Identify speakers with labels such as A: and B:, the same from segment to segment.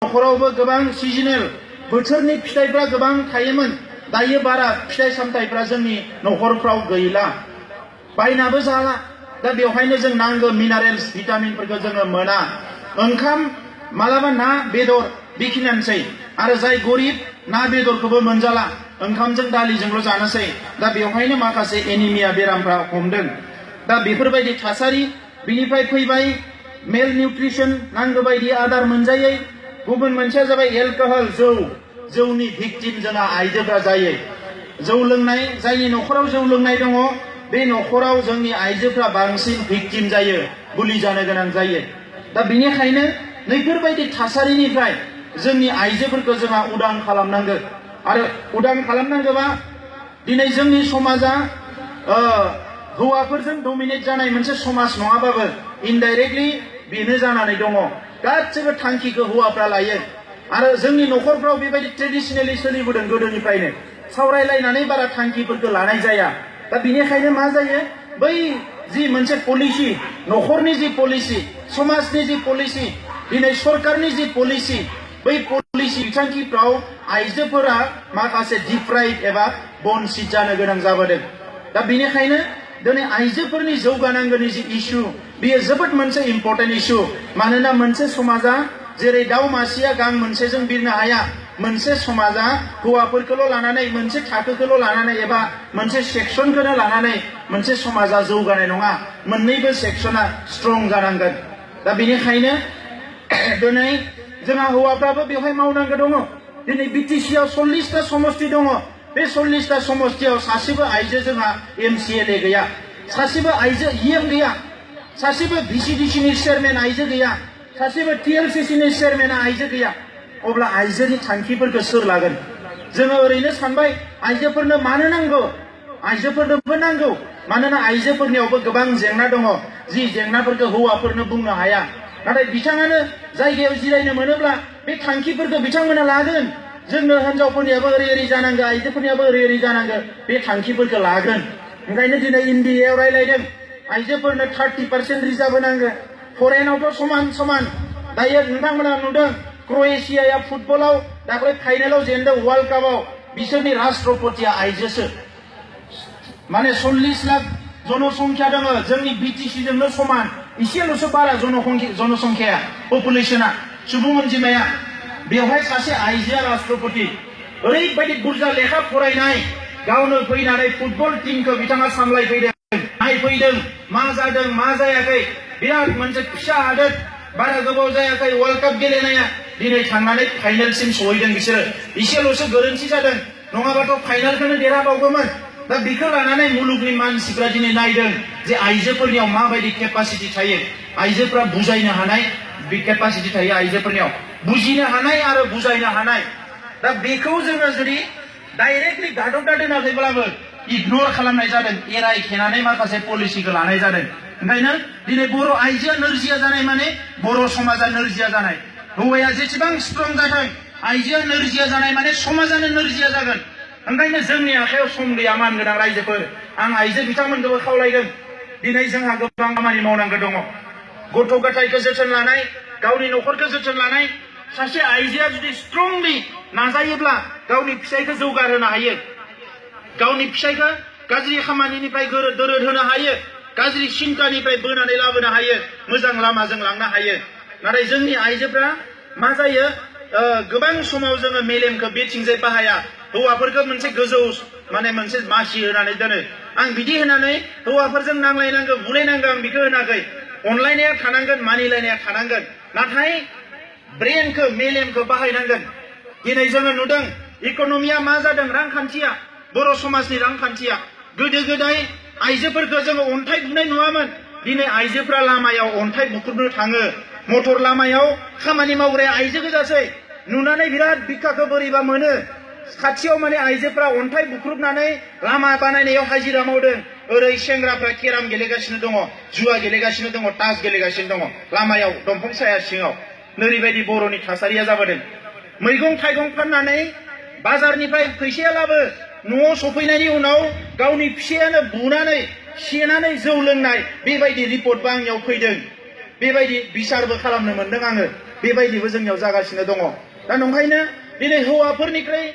A: न'खरावबो गोबां सिजनेल बोथोरनि फिथाइफ्रा गोबां थायोमोन दायो बारा फिथाइ सामथाइफ्रा जोंनि न'खरफ्राव गैला बायनाबो जाला दा बेवहायनो जों नांगौ मिनारेल्स भिटामिनफोरखौ जोङो मोना ओंखाम मालाबा ना बेदर बेखिनियानोसै आरो जाय गरिब ना बेदरखौबो मोनजाला ओंखामजों दालिजोंल' जानोसै दा बेवहायनो माखासे एनिमिया बेरामफ्रा हमदों दा बेफोरबायदि थासारि बिनिफ्राय फैबाय मेल निउट्रिसन नांगौ बायदि आदार मोनजायै गुबुन मोनसेया जाबाय एलकहल जौनि भिक्टिम जोंहा आइजोफ्रा जायो जौ लोंनाय जायनि न'खराव जौ लोंनाय दङ बे न'खराव जोंनि आइजोफ्रा बांसिन भिक्टिम जायो गुलि जानो गोनां जायो दा बेनिखायनो नैफोरबायदि थासारिनिफ्राय जोंनि आइजोफोरखौ जोंहा उदां खालामनांगौ आरो उदां खालामनांगौबा दिनै जोंनि समाजा हौवाफोरजों डमिनेट जानाय मोनसे समाज नङाबाबो इनडाइरेक्टलि बेनो जानानै दङ गासिबो थांखिखौ हौवाफ्रा लायो आरो जोंनि न'खरफ्राव बेबायदि ट्रेडिशनेलि सोलिबोदों गोदोनिफ्रायनो सावरायलायनानै बारा थांखिफोरखौ लानाय जाया दा बेनिखायनो मा जायो बै जि मोनसे पलिसि न'खरनि जि पलिसि समाजनि जि पलिसि दिनै सरकारनि जि पलिसि बै पलिसि बिथांखिफ्राव आइजोफोरा माखासे डिप्राइभ एबा बन्सित जानो गोनां जाबोदों दा बेनिखायनो दिनै आइजोफोरनि जौगानांगौनि जि इस्यु बेयो जोबोद मोनसे इम्पर्टेन्ट इस्यु मानोना मोनसे समाजा जेरै दाउ मासेया गां मोनसेजों बिरनो हाया मोनसे समाजा हौवाफोरखौल' लानानै मोनसे थाखोखौल' लानानै एबा मोनसे सेक्सनखौनो लानानै मोनसे समाजा जौगानाय नङा मोननैबो सेक्सना स्ट्रं जानांगोन दा बेनिखायनो दिनै जोंहा हौवाफ्राबो बेवहाय मावनांगौ दङ दिनै बिटिसिआव 40टा समष्टि दङ बे 40टा समष्टियाव सासेबो आइजो जोंहा एमसिएलए गैया सासेबो आइजो इएम गैया सासेबो भिसिडिसिनि चेयारमेन आइजो गैया सासेबो टिएलसिसिनि चेयारमेना आइजो गैया अब्ला आइजोनि थांखिफोरखौ सोर लागोन जोङो ओरैनो सानबाय आइजोफोरनो मानो नांगौ आइजोफोरनोबो नांगौ मानोना आइजोफोरनियावबो गोबां जेंना दङ जि जेंनाफोरखौ हौवाफोरनो बुंनो हाया नाथाय बिथाङानो जायगायाव जिरायनो मोनोब्ला बे थांखिफोरखौ बिथांमोना लागोन जोंनो हिनजावफोरनियाबो ओरै जानांगौ आइजोफोरनियाबो ओरै जानांगौ बे थांखिफोरखौ लागोन ओंखायनो दिनै इन्डियायाव रायलायदों आइजोफोरनो 30% रिजार्भ होनांगौ फरेनावथ' समान दायो नोंथांमोना नुदों क्र'एशियाया फुटबलाव दाख्लै फाइनालाव जेनदों वर्ल्ड कापआव बिसोरनि राष्ट्रपतिया आइजोसो माने 40 लाख जनसंख्या दङ जोंनि बिटिसिजोंनो समान इसेल'सो बारा जनसंख्याया पपुलेसना सुबुं अनजिमाया बेवहाय सासे आइजोआ राष्ट्रपति ओरैबायदि बुरजा लेखा फरायनाय गावनो फैनानै फुटबल टीमखौ बिथाङा सामलायफैदों नायफैदों मा जादों मा जायाखै बिराद मोनसे फिसा हादोर बारा गोबाव जायाखै वर्ल्ड काप गेलेनाया दिनै थांनानै फाइनालसिम सहैदों बिसोरो इसेल'सो गोरोन्थि जादों नङाबाथ' फाइनालखौनो देरहाबावगौमोन दा बेखौ लानानै मुलुगनि मानसिफ्रा दिनै नायदों जे आइजोफोरनियाव माबायदि केपासिटि थायो आइजोफ्रा बुजायनो हानाय बे केपासिटि थायो आइजोफोरनियाव बुजिनो हानाय आरो बुजायनो हानाय दा बेखौ जोङो जुदि डाइरेक्टलि गादबना दोनाखैब्लाबो इगनर खालामनाय जादों एरायखेनानै माखासे पलिसिखौ लानाय जादों ओंखायनो दिनै बर' आइजोआ नोरजिया जानाय माने बर' समाजा नोरजिया जानाय हौवाया जेसेबां स्ट्रं जाथों आइजोआ नोरजिया जानाय माने समाजानो नोरजिया जागोन ओंखायनो जोंनि आखायाव सम गैया मानगोनां रायजोफोर आं आइजो बिथांमोनखौबो खावलायदों दिनै जोंहा गोबां खामानि मावनांगौ दङ गथ' गथायखौ जोथोन लानाय गावनि न'खरखौ जोथोन लानाय सासे आइजोआ जुदि स्ट्रंलि नाजायोब्ला गावनि फिसायखौ जौगाहोनो हायो गावनि फिसायखौ गाज्रि खामानिनिफ्राय दोरद होनो हायो गाज्रि सिन्तानिफ्राय बोनानै लाबोनो हायो मोजां लामाजों लांनो हायो नाथाय जोंनि आइजोफ्रा मा जायो गोबां समाव जोङो मेलेमखौ बेथिंजाय बाहाया हौवाफोरखौ मोनसे गोजौ माने मोनसे मासि होनानै दोनो आं बिदि होनानै हौवाफोरजों नांलायनांगौ बुलायनांगौ आं बेखौ होनाखै अनलायनाया थानांगोन मानिलायनाया थानांगोन नाथाय ब्रेनखौ मेलेमखौ बाहायनांगोन दिनै जोङो नुदों इक'नमिया मा जादों रांखान्थिया बर' समाजनि रांखान्थिया गोदो गोदाय आइजोफोरखौ जोङो अन्थाइ बुनाय नुवामोन दिनै आइजोफ्रा लामायाव अन्थाइ बुख्रुबनो थाङो मटर लामायाव खामानि मावग्राया आइजो गोजासै नुनानै बिराद बिखाखौ बोरैबा मोनो खाथियाव माने आइजोफ्रा अन्थाइ बुख्रुबनानै लामा बानायनायाव हाजिरा मावदों ओरै सेंग्राफ्रा केराम गेलेगासिनो दङ जुवा गेलेगासिनो दङ तास गेलेगासिनो दङ लामायाव दंफां साया सिङाव नोरैबायदि बर'नि थासारिया जाबोदों मैगं थाइगं फाननानै बाजारनिफ्राय फैसाया लाबो न'आव सफैनायनि उनाव गावनि फिसायानो बुनानै सेनानै जौ लोंनाय बेबायदि रिपर्टबो आंनियाव फैदों बेबायदि बिसारबो खालामनो मोनदों आङो बेबायदिबो जोंनियाव जागासिनो दङ दा नंखायनो दिनै हौवाफोरनिख्रुइ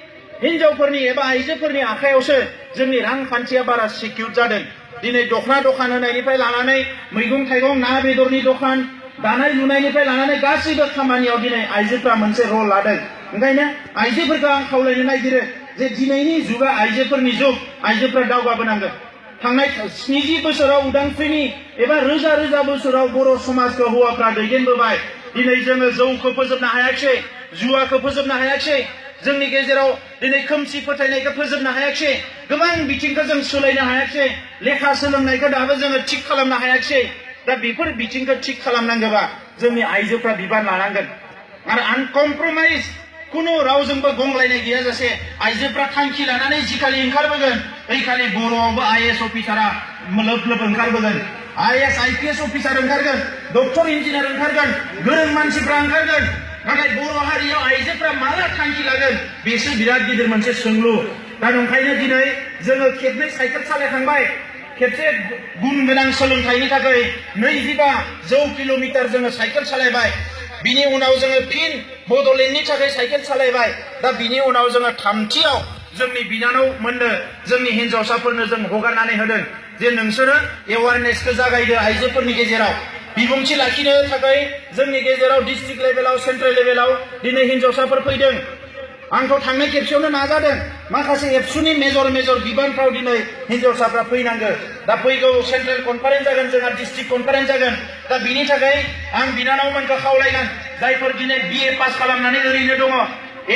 A: हिनजावफोरनि एबा आइजोफोरनि आखायावसो जोंनि रांखान्थिया बारा सिकिउर जादों दिनै दखना दखान होनायनिफ्राय लानानै मैगं थाइगं ना बेदरनि दखान दानाय लुनायनिफ्राय लानानै गासैबो खामानियाव दिनै आइजोफ्रा मोनसे रल लादों ओंखायनो आइजोफोरखौ आं खावलायनो नागिरो जे दिनैनि जुगा आइजोफोरनि जुग आइजोफ्रा दावगाबोनांगोन थांनाय 70 बोसोराव उदांस्रिनि एबा रोजा रोजा बोसोराव बर' समाजखौ हौवाफ्रा दैदेनबोबाय दिनै जोङो जौखौ फोजोबनो हायाखै जुवाखौ फोजोबनो हायाखै जोंनि गेजेराव दिनै खोमसि फोथायनायखौ फोजोबनो हायाखै गोबां बिथिंखौ जों सोलायनो हायाखै लेखा सोलोंनायखौ दाबो जोङो थिग खालामनो हायाखै दा बेफोर बिथिंखौ थिग खालामनांगौबा जोंनि आइजोफ्रा बिबान लानांगोन आरो आनकमप्रमाइज कुनु रावजोंबो गंलायनाय गैयाजासे आइजोफ्रा थांखि लानानै जिखालि ओंखारबोगोन ओइखालि बर'आवबो आईएएस अफिसारा लोब लोब ओंखारबोगोन आईएएस आईपीएस अफिसार ओंखारगोन डक्टर इन्जिनियार ओंखारगोन गोरों मानसिफ्रा ओंखारगोन नाथाय बर' हारियाव आइजोफ्रा माला थांखि लागोन बेसो बिराद गिदिर मोनसे सोंलु दा नंखायनो दिनै जोङो खेबनै साइकेल सालायखांबाय खेबसे गुन गोनां सोलोंथाइनि थाखाय 25 किल'मिटार जोङो साइकेल सालायबाय बिनि उनाव जोङो फिन बड'लेण्डनि थाखाय साइकेल सालायबाय दा बिनि उनाव जोङो थामथियाव जोंनि बिनानाव मोननो जोंनि हिनजावसाफोरनो जों हगारनानै होदों जे नोंसोरो एवारनेसखौ जागायदो आइजोफोरनि गेजेराव बिबुंथि लाखिनो थाखाय जोंनि गेजेराव डिस्ट्रिक्ट लेभेलाव सेन्ट्रेल लेभेलाव दिनै हिनजावसाफोर फैदों आंखौ थांनाय खेबसेयावनो नाजादों माखासे एबसुनि मेजर बिबानफ्राव दिनै हिनजावसाफ्रा फैनांगौ दा फैगौ सेन्ट्रेल कनफारेन्स जागोन जोंहा डिस्ट्रिक्ट कनफारेन्स जागोन दा बिनि थाखाय आं बिनानावमोनखौ खावलायगोन जायफोर दिनै बिए पास खालामनानै ओरैनो दङ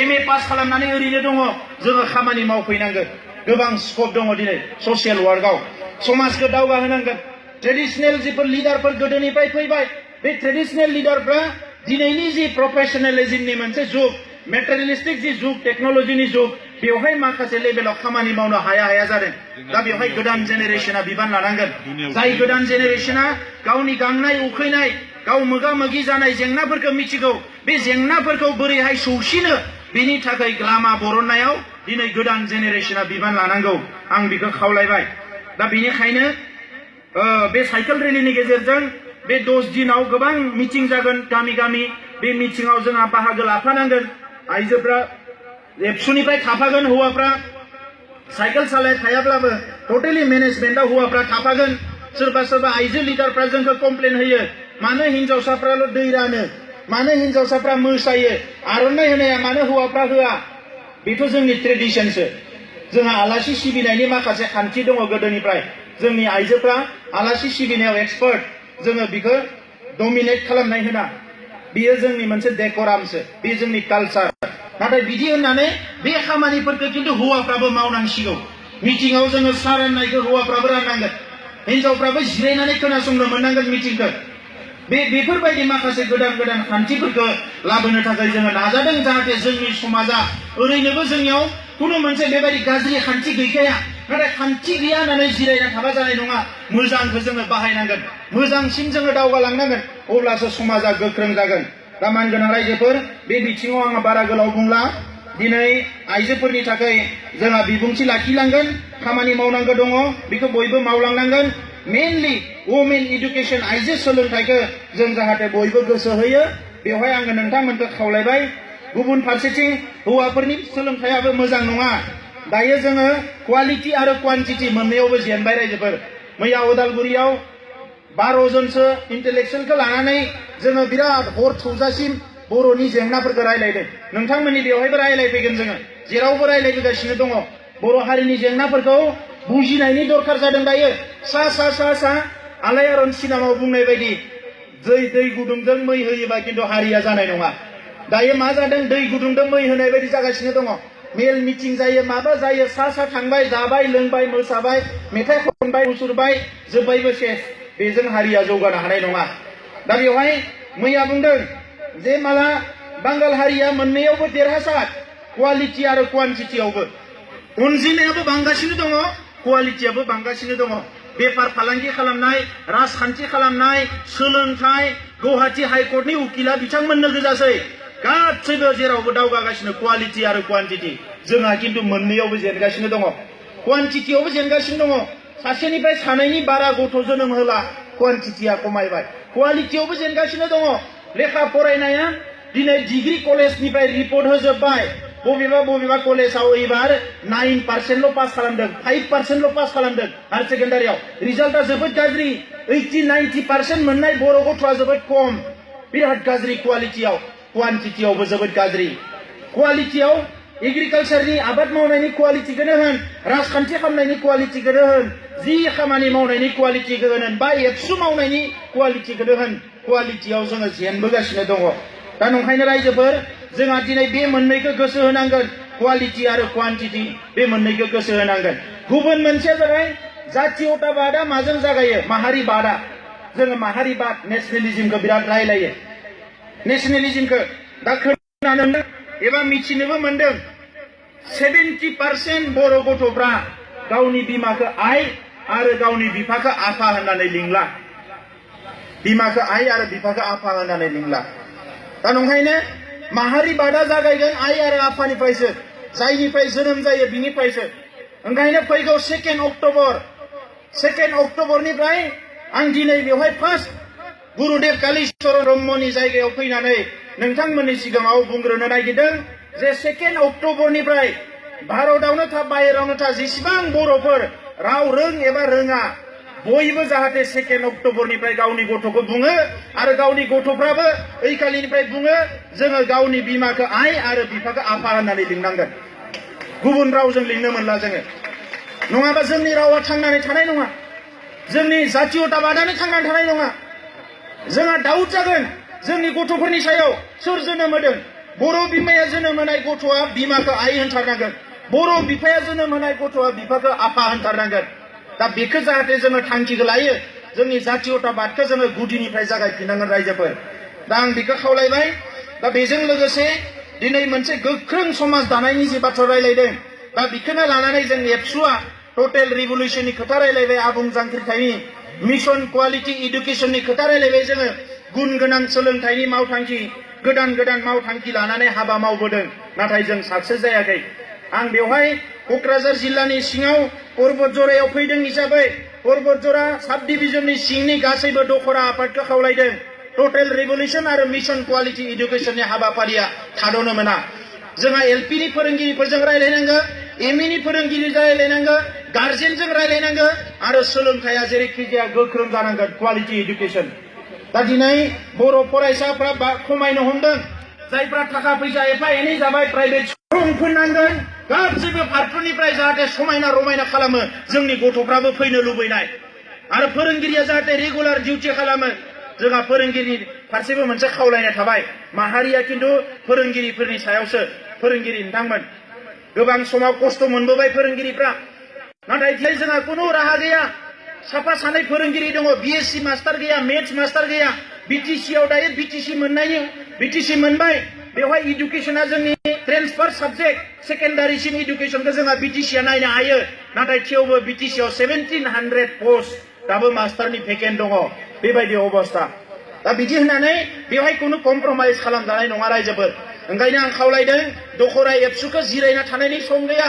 A: एमए पास खालामनानै ओरैनो दङ जोङो खामानि मावफैनांगोन गोबां स्कप दङ दिनै ससियेल वार्कआव समाजखौ दावगाहोनांगोन ट्रेडिशनेल जिफोर लिडारफोर गोदोनिफ्राय फैबाय बे ट्रेडिशनेल लिडारफ्रा दिनैनि जि प्रफेशनेलिज्मनि मोनसे जुग मेटेरियलिस्टिक जि जुग टेक्न'लजिनि जुग बेवहाय माखासे लेभेलाव खामानि मावनो हाया जादों दा बेवहाय गोदान जेनेरेशना बिबान लानांगोन जाय गोदान जेनेरेशना गावनि गांनाय उखैनाय गाव मोगा मोगि जानाय जेंनाफोरखौ मिथिगौ बे जेंनाफोरखौ बोरैहाय सौसिनो बेनि थाखाय लामा बरननायाव दिनै गोदान जेनेरेशना बिबान लानांगौ आं बेखौ खावलायबाय दा बेनिखायनो बे साइकेल रेलिनि गेजेरजों बे 10 दिनाव गोबां मिटिं जागोन गामि गामि बे मिटिंआव जोंहा बाहागो लाफानांगोन आइजोफ्रा एबसुनिफ्राय थाफागोन हौवाफ्रा साइकेल सालाय थायाब्लाबो टटेलि मेनेजमेन्टआव हौवाफ्रा थाफागोन सोरबा आइजो लिडारफ्रा जोंखौ कमप्लेन होयो मानो हिनजावसाफ्राल' दै रानो मानो हिनजावसाफ्रा मोसायो आर'नाइ होनाया मानो हौवाफ्रा होआ बेथ' जोंनि ट्रेडिशनसो जोंहा आलासि सिबिनायनि माखासे खान्थि दङ गोदोनिफ्राय जोंनि आइजोफ्रा आलासि सिबिनायाव एक्सपार्ट जोङो बेखौ डमिनेट खालामनाय होना बेयो जोंनि मोनसे डेक'रामसो बे जोंनि कालचार नाथाय बिदि होननानै बे खामानिफोरखौ खिन्थु हौवाफ्राबो मावनांसिगौ मिटिंआव जोङो साहा राननायखौ हौवाफ्राबो राननांगोन हिनजावफ्राबो जिरायनानै खोनासंनो मोननांगोन मिटिंखौ बेफोरबायदि माखासे गोदान खान्थिफोरखौ लाबोनो थाखाय जोङो नाजादों जाहाथे जोंनि समाजा ओरैनोबो जोंनियाव कुनु मोनसे बेबायदि गाज्रि खान्थि गैखाया नाथाय खान्थि गैया होननानै जिरायना थाबा जानाय नङा मोजांखौ जोङो बाहायनांगोन मोजांसिन जोङो दावगालांनांगोन अब्लासो समाजा गोख्रों जागोन दा मानगोनां रायजोफोर बे बिथिङाव आङो बारा गोलाव बुंला दिनै आइजोफोरनि थाखाय जोंहा बिबुंथि लाखिलांगोन खामानि मावनांगौ दङ बेखौ बयबो मावलांनांगोन मेनलि वुमेन एडुकेशन आइजो सोलोंथाइखौ जों जाहाथे बयबो गोसो होयो बेवहाय आङो नोंथांमोनखौ खावलायबाय गुबुन फारसेथिं हौवाफोरनि सोलोंथाइयाबो मोजां नङा दायो जोङो क्वालिटी आरो क्वान्टिटी मोननैयावबो जेनबाय रायजोफोर मैया उदालगुरियाव 12 जनसो इन्टेलेक्सुवेलखौ लानानै जोङो बिराद हर थौजासिम बर'नि जेंनाफोरखौ रायलायदों नोंथांमोननि बेवहायबो रायलायफैगोन जोङो जेरावबो रायलायबोगासिनो दङ बर' हारिनि जेंनाफोरखौ बुजिनायनि दरखार जादों दायो सा आलायारन सिनेमायाव बुंनाय बायदि दै गुदुंजों मै होयोबा खिन्थु हारिया जानाय नङा दायो मा जादों दै गुदुंजों मै होनाय बायदि जागासिनो दङ मेल मिटिं जायो माबा जायो सा थांबाय जाबाय लोंबाय मोसाबाय मेथाइ खनबाय मुसुरबाय जोब्बायबो सेस बेजों हारिया जौगानो हानाय नङा दा बेवहाय मैया बुंदों जे माला बांगाल हारिया मोननैयावबो देरहासार क्वालिटी आरो क्वान्टिटीयावबो अनजिमायाबो बांगासिनो दङ क्वालिटीयाबो बांगासिनो दङ बेफार फालांगि खालामनाय राजखान्थि खालामनाय सोलोंथाइ गुवाहाटी हाइकर्टनि उकिला बिथांमोननो गोजासै गासैबो जेरावबो दावगागासिनो क्वालिटी आरो क्वान्टिटी जोंहा खिन्थु मोननैयावबो जेनगासिनो दङ क्वान्टिटीयावबो जेनगासिनो दङ सासेनिफ्राय सानैनि बारा गथ' जोनोम होला क्वान्टिटीया खमायबाय क्वालिटीयावबो जेनगासिनो दङ लेखा फरायनाया दिनै डिग्री कलेजनिफ्राय रिपर्ट होजोब्बाय बबेबा कलेजाव एबार 9% पास खालामदों 5% पास खालामदों हायर सेकेन्डारियाव रिजाल्टआ जोबोद गाज्रि 80-90% मोननाय बर' गथ'आ जोबोद खम बिराद गाज्रि क्वालिटियाव क्वान्टिटियावबो जोबोद गाज्रि क्वालिटियाव एग्रिकालचारनि आबाद मावनायनि क्वालिटिखौनो होन राजखान्थि खालामनायनि क्वालिटिखौनो होन जि खामानि मावनायनि क्वालिटिखौ होन बा एबसु मावनायनि क्वालिटिखौनो होन क्वालिटियाव जोङो जेनबोगासिनो दङ दा नंखायनो रायजोफोर जोंहा दिनै बे मोननैखौ गोसो होनांगोन क्वालिटि आरो क्वान्टिटि बे मोननैखौ गोसो होनांगोन गुबुन मोनसेया जाबाय जातीयताबादा माजों जागायो माहारिबादा जोङो माहारिबाद नेशनेलिज्मखौ बिराद रायलायो नेशनेलिज्मखौ दा खोनानो मोनदों एबा मिथिनोबो मोनदों 70% बर' गथ'फ्रा गावनि बिमाखौ आइ आरो गावनि बिफाखौ आफा होननानै लिंला बिमाखौ आइ आरो बिफाखौ आफा होननानै लिंला दा नंखायनो माहारिबादा जागायगोन आइ आरो आफानिफ्रायसो जायनिफ्राय जोनोम जायो बिनिफ्रायसो ओंखायनो फैगौ 2 अक्ट'बरनिफ्राय आं दिनै बेवहाय फार्स्ट गुरुदेव कालीचरण ब्रह्मनि जायगायाव फैनानै नोंथांमोननि सिगाङाव बुंग्रोनो नागिरदों जे 2 अक्ट'बरनिफ्राय भारतआवनो था बाहेरावनो था जेसेबां बर'फोर राव रों एबा रोङा बयबो जाहाथे 2 अक्ट'बरनिफ्राय गावनि गथ'खौ बुङो आरो गावनि गथ'फ्राबो ओइखालिनिफ्राय बुङो जोङो गावनि बिमाखौ आइ आरो बिफाखौ आफा होननानै लिंनांगोन गुबुन रावजों लिंनो मोनला जोङो नङाबा जोंनि रावा थांनानै थानाय नङा जोंनि जातीयताबादानो थांनानै थानाय नङा जोंहा दाउट जागोन जोंनि गथ'फोरनि सायाव सोर जोनोम होदों बर' बिमाया जोनोम होनाय गथ'आ बिमाखौ आइ होनथारनांगोन बर' बिफाया जोनोम होनाय गथ'आ बिफाखौ आफा होनथारनांगोन दा बेखौ जाहाथे जोङो थांखिखौ लायो जोंनि जातीयताबादखौ जोङो गुदिनिफ्राय जागायफिननांगोन रायजोफोर दा आं बेखौ खावलायबाय दा बेजों लोगोसे दिनै मोनसे गोख्रों समाज दानायनि जे बाथ्रा रायलायदों दा बेखौनो लानानै जों एबसुआ टटेल रिभलिउसननि खोथा रायलायबाय आबुं जांख्रिथायनि मिशन क्वालिटी इडुकेशननि खोथा रायलायबाय जोङो गुन गोनां सोलोंथाइनि मावथांखि गोदान मावथांखि लानानै हाबा मावबोदों नाथाय जों साक्सेस जायाखै आं बेवहाय क'क्राझार जिल्लानि सिङाव परबतजरायाव फैदों हिसाबै परबतजरा साब डिभिजननि सिंनि गासैबो दखरा आफादखौ खावलायदों टटेल रिभलिउसन आरो मिशन क्वालिटी इडुकेशननि हाबाफारिया थाद'नो मोना जोंहा एलपिनि फोरोंगिरिफोरजों रायलायनांगौ एमइनि फोरोंगिरिजों रायलायनांगौ गार्जेनजों रायलायनांगौ आरो सोलोंथाइया जेरैखि जाया गोख्रों जानांगोन क्वालिटी इडुकेशन दा दिनै बर' फरायसाफ्रा खमायनो हमदों जायफ्रा थाखा फैसा एफा एनै जाबाय प्राइभेट स्कुल फोनांगोन गासैबो फारफ्रोमनिफ्राय जाहाथे समायना रमायना खालामो जोंनि गथ'फ्राबो फैनो लुबैनाय आरो फोरोंगिरिया जाहाथे रेगुलार डिउटि खालामो जोंहा फोरोंगिरिनि फारसेबो मोनसे खावलायनाय थाबाय माहारिया खिन्थु फोरोंगिरिफोरनि सायावसो फोरोंगिरि नोंथांमोन गोबां समाव खस्थ' मोनबोबाय फोरोंगिरिफ्रा नाथाय दिनै जोंहा खुनु राहा गैया साफा सानै फोरोंगिरि दङ बिएससि मास्टार गैया मेथ्स मास्टार गैया बिटिसिआव दायो बिटिसि मोनबाय बेवहाय इडुकेशना जोंनि ट्रेन्सफार साबजेक्ट सेकेन्डारिसिम इडुकेशनखौ जोंहा बिटिसिआ नायनो हायो नाथाय थेवबो बिटिसिआव 1700 पस्ट दाबो मास्टारनि भेकेन्ट दङ बेबायदि अबस्था दा बिदि होननानै बेवहाय खुनु कमप्रमाइज खालामजानाय नङा रायजोफोर ओंखायनो आं खावलायदों दखरा एबसुखौ जिरायना थानायनि सम गैया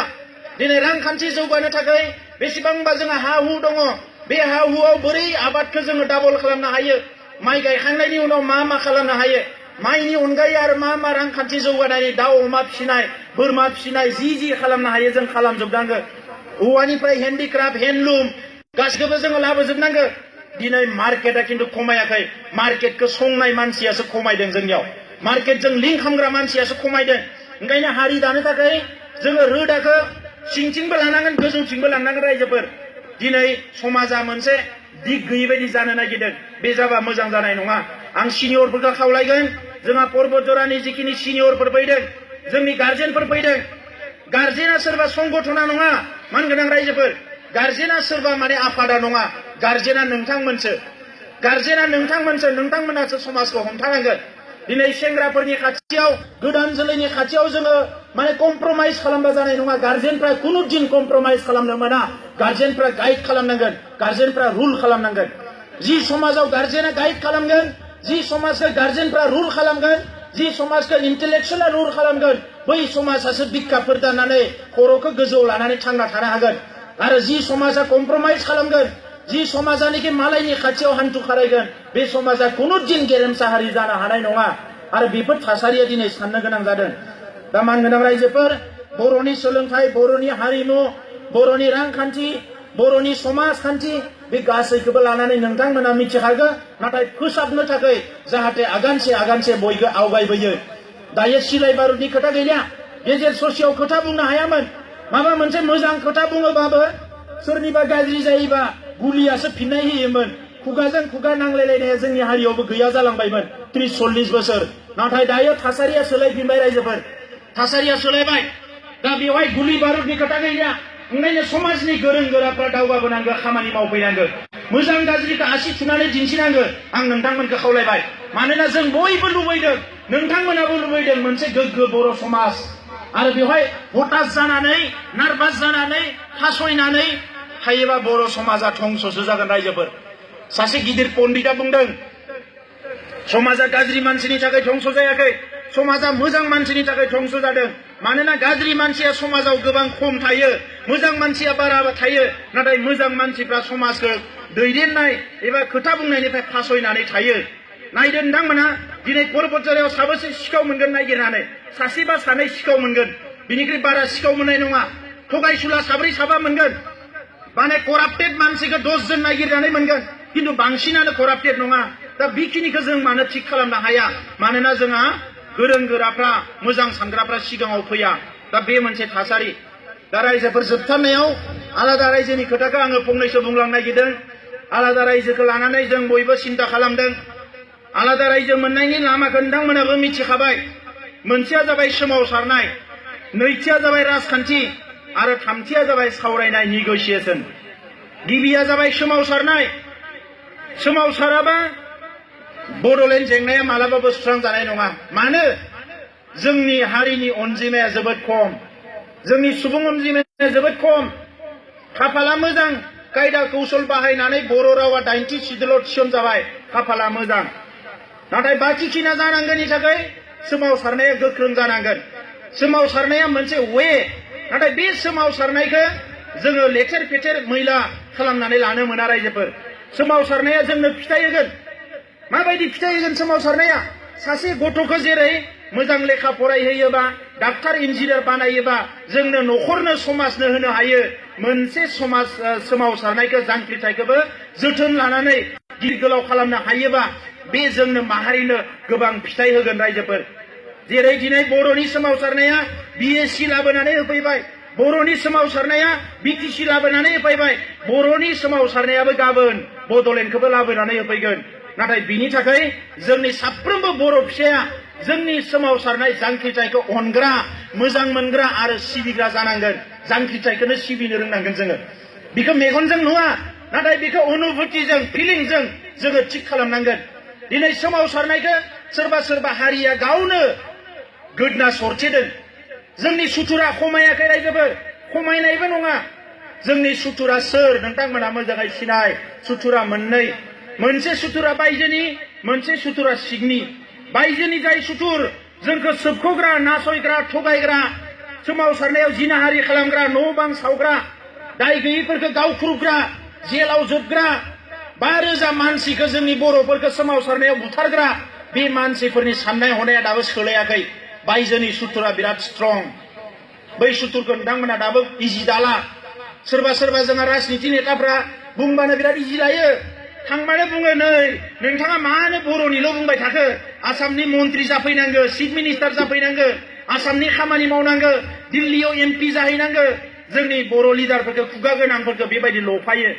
A: दिनै रांखान्थि जौगानो थाखाय बेसेबांबा जोंहा हा हु दङ बे हा हुआव बोरै आबादखौ जोङो डाबल खालामनो हायो माइ गायखांनायनि उनाव मा खालामनो हायो माइनि अनगायै आरो मा रांखान्थि जौगानायनि दाउ अमा फिसिनाय बोरमा फिसिनाय जि खालामनो हायो जों खालामजोबनांगौ औवानिफ्राय हेन्डिक्राफ्ट हेन्डलुम गासिखौबो जोङो लाबोजोबनांगौ दिनै मार्केटआ खिन्थु खमायाखै मार्केटखौ संनाय मानसियासो खमायदों जोंनियाव मार्केटजों लिंक खालामग्रा मानसियासो खमायदों ओंखायनो हारि दानो थाखाय जोङो रोदाखौ सिंथिंबो लानांगोन गोजौथिंबो लांनांगोन रायजोफोर दिनै समाजा मोनसे दिग गैयै बायदि जानो नागिरदों बे जाबा मोजां जानाय नङा आं सिनियरफोरखौ खावलायगोन जोंहा परबतजरानि जिखिनि सिनियरफोर फैदों जोंनि गार्जेनफोर फैदों गार्जेना सोरबा संगठना नङा मान गोनां रायजोफोर गार्जेना सोरबा माने आफादा नङा गार्जेना नोंथांमोनसो नोंथांमोनासो समाजखौ हमथानांगोन दिनै सेंग्राफोरनि खाथियाव गोदान जोलैनि खाथियाव जोङो माने कमप्रमाइज खालामबा जानाय नङा गार्जेनफ्रा खुनु दिन कमप्रमाइज खालामनो मोना गार्जेनफ्रा गाइड खालामनांगोन गार्जेनफ्रा रुल खालामनांगोन जि समाजाव गार्जेना गाइड खालामगोन जि समाजखौ गार्जेनफ्रा रुल खालामगोन जि समाजखौ इन्टेलेक्सुवेला रुल खालामगोन बै समाजासो बिखाफोर दानानै खर'खौ गोजौआव लानानै थांना थानो हागोन आरो जि समाजा कमप्रमाइज खालामगोन जि समाजानिखि मालायनि खाथियाव हान्थु खारायगोन बे समाजा खुनु दिन गेरेमसा हारि जानो हानाय नङा आरो बेफोर थासारिया दिनै साननो गोनां जादों। दा मानगोनां रायजोफोर, बर'नि सोलोंथाइ, बर'नि हारिमु, बर'नि रांखान्थि, बर'नि समाजखान्थि बे गासैखौबो लानानै नोंथांमोना मिथिखागौ, नाथाय फोसाबनो थाखाय जाहाथे आगानसे आगानसे बयबो आवगायबोयो। दायो सिलाय बारुदनि खोथा गैलिया, गेजेर ससेयाव खोथा बुंनो हायामोन। माबा मोनसे मोजां खोथा बुङोबाबो सोरनिबा गाज्रि जायोबा गुलियासो फिननाय होयोमोन। खुगाजों खुगा नांलायलायनाया जोंनि हारियावबो गैया जालांबायमोन 30-40 बोसोर। नाथाय दायो थासारिया सोलायफिनबाय रायजोफोर, थासारिया सोलायबाय। दा बेवहाय गुलि बारुदनि खोथा गैलिया। ओंखायनो समाजनि गोरों गोराफ्रा दावगाबोनांगौ, खामानि मावफैनांगौ, मोजां गाज्रिखौ आसि थुनानै दिन्थिनांगौ। आं नोंथांमोनखौ खावलायबाय, मानोना जों बयबो लुबैदों, नोंथांमोनाबो लुबैदों मोनसे गोग्गो बर' समाज। आरो बेवहाय हताश जानानै, नार्भास जानानै, फासयनानै थायोबा बर' समाजा धंससो जागोन रायजोफोर। सासे गिदिर पण्डिता बुंदों, समाजा गाज्रि मानसिनि थाखाय धंस जायाखै, समाजा मोजां मानसिनि थाखाय धंस जादों। मानोना गाज्रि मानसिया समाजाव गोबां खम थायो, मोजां मानसिया बारा थायो। नाथाय मोजां मानसिफ्रा समाजखौ दैदेननाय एबा खोथा बुंनायनिफ्राय फासयनानै थायो। नायदो नोंथांमोना, दिनै परबतझारायाव साबेसे सिखाव मोनगोन नागिरनानै? सासे बा सानै सिखाव मोनगोन, बिनिख्रुइ बारा सिखाव मोननाय नङा। थगायसुला 4-5 मोनगोन, माने कराप्टेड मानसिखौ 10 जन नागिरनानै मोनगोन, किन्तु बांसिनानो कराप्टेड नङा। दा बेखिनिखौ जों मानो थिक खालामनो हाया? मानोना जोंहा गोरों गोराफ्रा, मोजां सानग्राफ्रा सिगाङाव फैया। दा बे मोनसे थासारि। दा रायजोफोर, जोबथारनायाव आलादा रायजोनि खोथाखौ आङो फंनैसो बुंलांनो नागिरदों। आलादा रायजोखौ लानानै जों बयबो सिन्था खालामदों। आलादा रायजो मोननायनि लामाखौ नोंथांमोनाबो मिथिखाबाय। मोनसेया जाबाय सोमावसारनाय, नैथिया जाबाय राजखान्थि, आरो थामथिया जाबाय सावरायनाय, निगोसिएसन। गिबिया जाबाय सोमावसारनाय। सोमावसाराबा बड'लेण्ड जेंनाया मालाबाबो सुस्रांजानाय नङा। मानो? जोंनि हारिनि अनजिमाया जोबोद खम, जोंनि सुबुं अनजिमाया जोबोद खम। खाफाला मोजां, कायदा कौशल बाहायनानै बर' रावा 90 थिसनजाबाय, खाफाला मोजां। नाथाय बाखिखिना जानांगौनि थाखाय सोमावसारनाया गोख्रों जानांगोन। सोमावसारनाया मोनसे वे, नाथाय बे सोमावसारनायखौ जोङो लेथेर फेथेर मैला खालामनानै लानो मोना रायजोफोर। सोमावसारनाया जोंनो फिथाइ होगोन। माबायदि फिथाइ होगोन सोमावसारनाया? सासे गथ'खौ जेरै मोजां लेखा फरायहोयोबा, डाक्टार इन्जिनियार बानायोबा जोंनो न'खरनो समाजनो होनो हायो, मोनसे समाज सोमावसारनायखौ, जांख्रिथायखौबो जोथोन लानानै गिदिर गोलाव खालामनो हायोबा बे जोंनो माहारिनो गोबां फिथाइ होगोन रायजोफोर। जेरै दिनै बर'नि सोमावसारनाया BSc लाबोनानै होफैबाय, बर'नि सोमावसारनाया BTC लाबोनानै होफैबाय, बर'नि सोमावसारनायाबो गाबोन बड'लेण्डखौबो लाबोनानै होफैगोन। नाथाय बिनि थाखाय जोंनि साफ्रोमबो बर' फिसाया जोंनि सोमावसारनाय जांख्रिथायखौ अनग्रा, मोजां मोनग्रा आरो सिबिग्रा जानांगोन। जांख्रिथायखौनो सिबिनो रोंनांगोन जोङो। बेखौ मेगनजों नुवा, नाथाय बेखौ अनुभूतिजों, फिलिंजों जोङो थिक खालामनांगोन। दिनै सोमावसारनायखौ सोरबा सोरबा हारिया गावनो गोदना सरथेदों। जोंनि सुथुरा खमायाखै रायजोफोर, खमायनायबो नङा। जोंनि सुथुरा सोर? नोंथांमोना मोजाङै सिनाय। सुथुरा मोननै, मोनसे सुथुरा बायजोनि, मोनसे सुथुरा सिंनि। बायजोनि जाय सुथुर, जोंखौ सोबख'ग्रा, नासयग्रा, थगायग्रा, सोमावसारनायाव जिनाहारि खालामग्रा, न' बां सावग्रा, दाय गैयैफोरखौ गावख्रुबग्रा, जेलाव जोबग्रा, 5,000 मानसिखौ जोंनि बर'फोरखौ सोमावसारनायाव बुथारग्रा, बे मानसिफोरनि साननाय हनाया दाबो सोलायाखै। बायजोनि सुथुरा बिराद स्ट्रं। बै सुथुरखौ नोंथांमोना दाबो इजि दाला। सोरबा सोरबा जोंहा राजनिति नेताफ्रा बुंबानो बिराद इजि लायो। थांबानो बुङो, नै नोंथाङा मानो बर'निल' बुंबाय थाखो? आसामनि मन्त्रि जाफैनांगौ, चिफ मिनिस्टार जाफैनांगौ, आसामनि खामानि मावनांगौ, दिल्लीयाव MP जाहैनांगौ। जोंनि बर' लिडारफोरखौ, खुगा गोनांफोरखौ बेबायदि लफायो।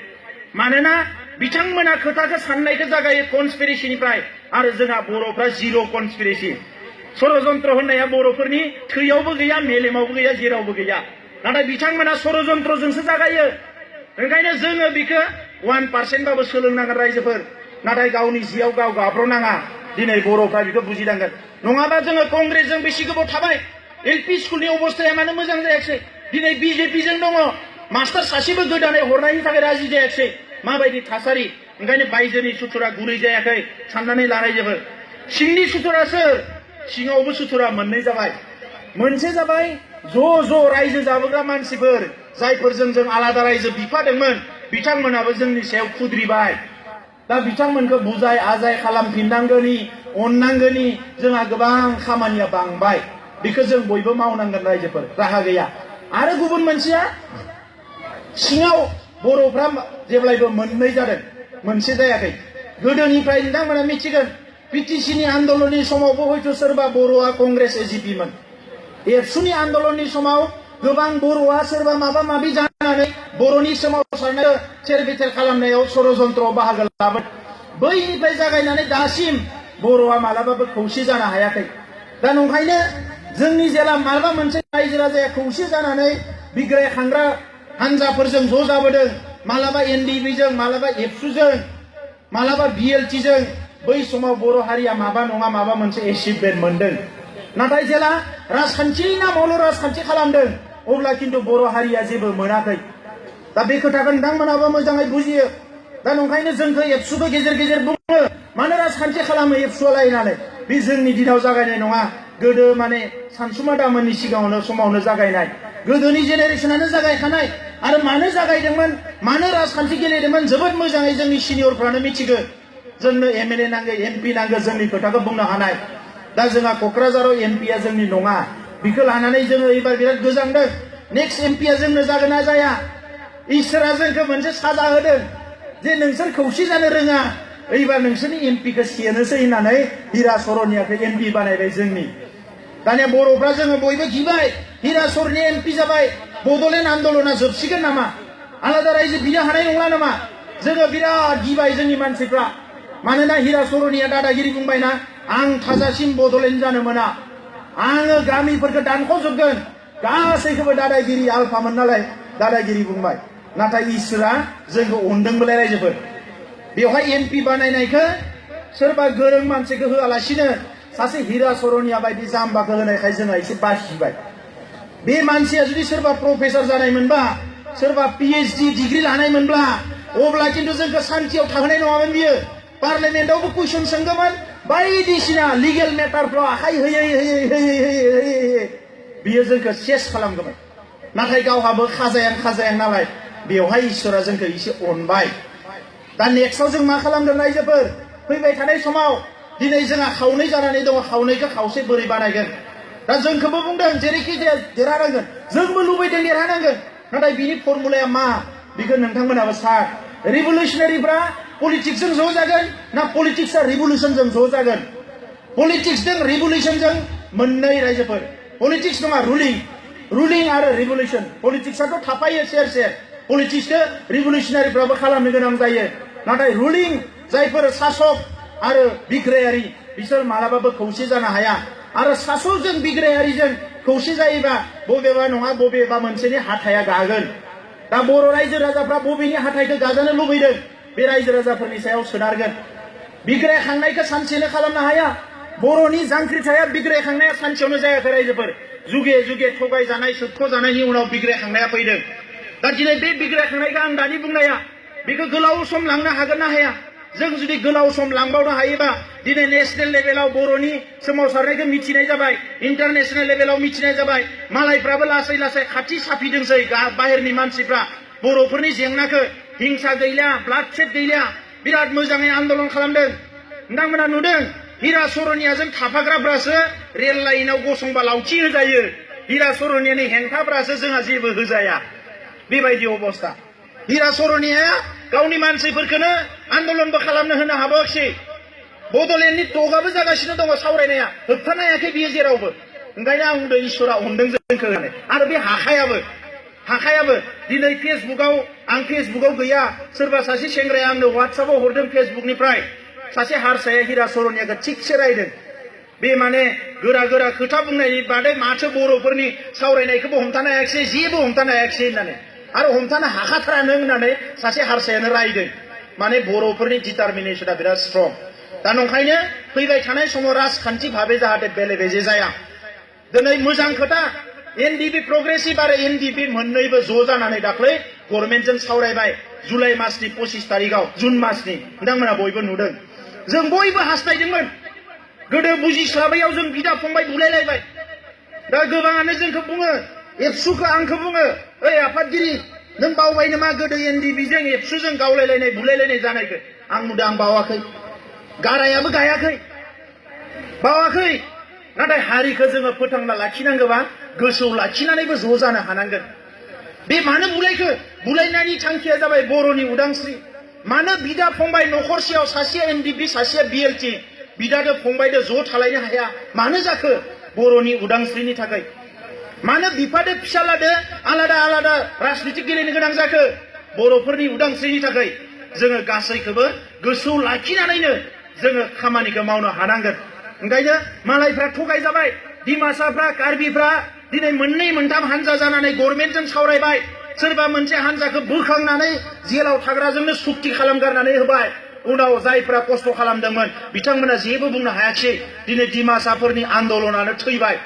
A: मानोना बिथांमोना खोथाखौ साननायखौ जागायो कनस्पिरेसिनिफ्राय, आरो जोंहा बर'फ्रा जिर' कनस्पिरेसि। षड़यन्त्र होननाया बर'फोरनि थैयावबो गैया, मेलेमावबो गैया, जेरावबो गैया। नाथाय बिथांमोना षड़यन्त्रजोंसो जागायो। ओंखायनो जोङो बेखौ 1% बाबो सोलोंनांगोन रायजोफोर। नाथाय गावनि जियाव गाव गाब्र'नाङा। दिनै बर'फ्रा बेखौ बुजिनांगोन। नङाबा जोङो कंग्रेसजों बेसे गोबाव थाबाय, LP स्कुलनि अबस्थाया मानो मोजां जायाखिसै? दिनै BJPजों दङ, मास्टार सासेबो गोदानै हरनायनि थाखाय राजि जायाखिसै। माबायदि थासारि? ओंखायनो बायजोनि सुथुरा गुरै जायाखै, साननानै लानाय जोबो। सिंनि सुथुरा सोर? सिङावबो सुथुरा मोननै जाबाय। मोनसे जाबाय ज' रायजो जाबोग्रा मानसिफोर, जायफोरजों जों आलादा रायजो बिफादोंमोन, बिथांमोनाबो जोंनि सायाव खुद्रिबाय। दा बिथांमोनखौ बुजाय आजाय खालामफिननांगौनि अननांगोनि जोंहा गोबां खामानिया बांबाय बेखौ जों बयबो मावनांगोन रायजोफोर राहा गैया आरो गुबुन मोनसेया सिङाव बर'फ्रा जेब्लायबो मोननै जादों मोनसे जायाखै गोदोनिफ्राय नोंथांमोना मिथिगोन पिटिसिनि आन्दलननि समावबो हयथ' सोरबा बर'आ कंग्रेस एजिपिमोन एबसुनि आन्दलननि समाव गोबां बर'आ सोरबा माबा माबि जानानै बर'नि सोमावसारनायाव थेर बेथेर खालामनायाव षड़यन्त्रआव बाहागो लाबाय बैनिफ्राय जागायनानै दासिम बर'आ मालाबाबो खौसे जानो हायाखै दा नंखायनो जोंनि जेला माबा मोनसे रायजो राजाया खौसे जानानै बिग्राय खांग्रा हानजाफोरजों ज' जाबोदों मालाबा एनडिबिजों मालाबा एबसुजों मालाबा बिएलटिजों बै समाव बर' हारिया माबा नङा माबा मोनसे एचिभमेन्ट मोनदों नाथाय जेला राजखान्थिनि नामावल' राजखान्थि खालामदों अब्ला खिन्थु बर' हारिया जेबो मोनाखै दा बे खोथाखौ नोंथांमोनाबो मोजाङै बुजियो दा नंखायनो जोंखौ एबसुखौ गेजेर गेजेर बुङो मानो राजखान्थि खालामो एबसुआलाय होननानै बे जोंनि दिनाव जागायनाय नङा गोदो माने सानसुमा दामोननि सिगाङावनो समावनो जागायनाय गोदोनि जेनेरेसनानो जागायखानाय आरो मानो जागायदोंमोन मानो राजखान्थि गेलेदोंमोन जोबोद मोजाङै जोंनि सिनियरफ्रानो मिथिगौ जोंनो एमएलए नांगौ एमपि नांगौ जोंनि खोथाखौ बुंनो हानाय दा जोंहा क'क्राझाराव एमपिया जोंनि नङा बेखौ लानानै जोङो एबार बिराद गोजांदों नेक्स्ट एमपिया जोंनो जागोन ना जाया इसोरा जोंखौ मोनसे साजा होदों जे नोंसोर खौसे जानो रोङा एबार नोंसोरनि एमपिखौ सेनोसै होननानै हिरा सरनियाखौ एमपि बानायबाय जोंनि दानिया बर'फ्रा जोङो बयबो गिबाय हिरा सरनिया एमपि जाबाय बड'लेण्ड आन्दलना जोबसिगोन नामा आलादा रायजो बिनो हानाय नंला नामा जोङो बिराद गिबाय जोंनि मानसिफ्रा मानोना हिरा सरनिया दादागिरि बुंबायना आं थाजासिम बड'लेण्ड जानो मोना आङो गामिफोरखौ दानख'जोबगोन गासैखौबो दादागिरि आलफामोन नालाय दादागिरि बुंबाय नाथाय इसोरा जोंखौ अनदोंबोलाय रायजोफोर बेवहाय एमपि बानायनायखौ सोरबा गोरों मानसिखौ होआलासिनो सासे हिरा सरनिया बायदि जाम्बाखौ होनायखाय जोंहा एसे बासिबाय बे मानसिया जुदि सोरबा प्रफेसर जानायमोनबा सोरबा पिएचडि डिग्री लानायमोनब्ला अब्ला खिन्थु जोंखौ सान्थियाव थाहोनाय नङामोन बियो पार्लियामेन्टआवबो कुइसन सोंगौमोन बायदिसिना लिगेल मेटारफ्राव आखाइ होयै होयै होयै होयै होयै बियो जोंखौ सेस खालामगौमोन नाथाय गावहाबो खाजायां नालाय बेवहाय इसोरा जोंखौ एसे अनबाय दा नेक्स्टआव जों मा खालामगोन रायजोफोर फैबाय थानाय समाव दिनै जोंहा खावनै जानानै दङ खावनैखौ खावसे बोरै बानायगोन दा जोंखौबो बुंदों जेरैखि जाया देरहानांगोन जोंबो लुबैदों देरहानांगोन नाथाय बिनि फर्मुलाया मा बेखौ नोंथांमोनाबो सार रिभलिउसनारिफ्रा पलिटिक्सजों ज' जागोन ना पलिटिक्सआ रिभलिउसनजों ज' जागोन पलिटिक्सजों रिभलिउसनजों मोननै रायजोफोर पलिटिक्स नङा रुलिं आरो रिभलिउसन पलिटिक्सआथ' थाफायो सेर पलिटिक्सखौ रिभलिउसनारिफ्राबो खालामनो गोनां जायो नाथाय रुलिं जायफोर सासक आरो बिग्रायारि बिसोर मालाबाबो खौसे जानो हाया आरो सासकजों बिग्रायारिजों खौसे जायोबा बबेबा नङा बबेबा मोनसेनि हाथाया गागोन दा बर' रायजो राजाफ्रा बबेनि हाथायखौ गाजानो लुबैदों बे रायजो राजाफोरनि सायाव सोनारगोन बिग्रायखांनायखौ सानसेनो खालामनो हाया बर'नि जांख्रिथाया बिग्रायखांनाया सानसेयावनो जायाखै रायजोफोर जुगे जुगे थगायजानाय सोबख'जानायनि उनाव बिग्रायखांनाया फैदों दा दिनै बे बिग्रायखांनायखौ आं दानि बुंनाया बेखौ गोलाव सम लांनो हागोन ना हाया जों जुदि गोलाव सम लांबावनो हायोबा दिनै नेशनेल लेभेलाव बर'नि सोमावसारनायखौ मिथिनाय जाबाय इन्टारनेशनेल लेभेलाव मिथिनाय जाबाय मालायफ्राबो लासै लासै खाथि साफिदोंसै बाहेरनि मानसिफ्रा बर'फोरनि जेंनाखौ हिंसा गैला ब्लाडसेड गैला बिराद मोजाङै आन्दलन खालामदों नोंथांमोना नुदों हिरा सरनियाजों थाफाग्राफ्रासो रेल लाइनाव गसंबा लावथि होजायो हिरा सरनियानि हेंथाफ्रासो जोंहा जेबो होजाया बेबायदि अबस्था हिरा सरनिया गावनि मानसिफोरखौनो आन्दलनबो खालामनो होनो हाबावाखै बड'लेण्डनि टकआबो जागासिनो दङ सावरायनाया होबथानो हायाखै बियो जेरावबो ओंखायनो आं बुंदों इसोरा अनदों जोंखौ होननानै आरो बे हाखायाबो दिनै आं फेसबुकाव गैया सोरबा सासे सेंग्राया आंनो वाट्सएपआव हरदों फेसबुकनिफ्राय सासे हारसाया हिरा सरनियाखौ थिगसे रायदों बे माने गोरा खोथा बुंनायनि बादै माथो बर'फोरनि सावरायनायखौबो हमथानो हायाखिसै जेबो हमथानो हायाखिसै होननानै आरो हमथानो हाखाथारानो होननानै सासे हारसायानो रायदों माने बर'फोरनि डिटारमिनेसना बिराद स्ट्रं दा नंखायनो फैबाय थानाय समाव राजखान्थि भाबै जाहाथे बेले बेजे जाया दिनै मोजां खोथा एनडिपि प्रग्रेसिभ आरो एनडिपि मोननैबो ज' जानानै दाख्लै गभर्नमेन्टजों सावरायबाय जुलाइ मासनि 25 तारिखआव जुन मासनि नोंथांमोना बयबो नुदों जों बयबो हास्थायदोंमोन गोदो बुजिस्लाबैयाव जों बिदा फंबाय बुलायलायबाय दा गोबाङानो जोंखौ बुङो एबसुखौ आंखौ बुङो ओइ आफादगिरि नों बावबाय नामा गोदो एनडिपिजों एबसुजों गावलायलायनाय बुलायलायनाय जानायखौ आं नुदों आं बावाखै गारायाबो गायाखै बावाखै नाथाय हारिखौ जोङो फोथांना लाखिनांगौबा गोसोआव लाखिनानैबो ज' जानो हानांगोन बे मानो बुलायखो बुलायनायनि थांखिया जाबाय बर'नि उदांस्रि मानो बिदा फंबाय नखरसेयाव सासेया एनडिपि सासेया बिएलटि बिदादो फंबायदो ज' थालायनो हाया मानो जाखो बर'नि उदांस्रिनि थाखाय मानो बिफादो फिसालादो आलादा आलादा राजनिति गेलेनो गोनां जाखो बर'फोरनि उदांस्रिनि थाखाय जोङो गासैखौबो गोसोआव लाखिनानैनो जोङो खामानिखौ मावनो हानांगोन ओंखायनो मालायफ्रा थगायजाबाय डिमासाफ्रा कार्बिफ्रा दिनै मोननै मोनथाम हानजा जानानै गभर्नमेन्टजों सावरायबाय सोरबा मोनसे हानजाखौ बोखांनानै जेलाव थाग्राजोंनो सुक्ति खालामगारनानै होबाय उनाव जायफ्रा खस्थ' खालामदोंमोन बिथांमोना जेबो बुंनो हायाखिसै दिनै डिमासाफोरनि आन्दोलनानो थैबाय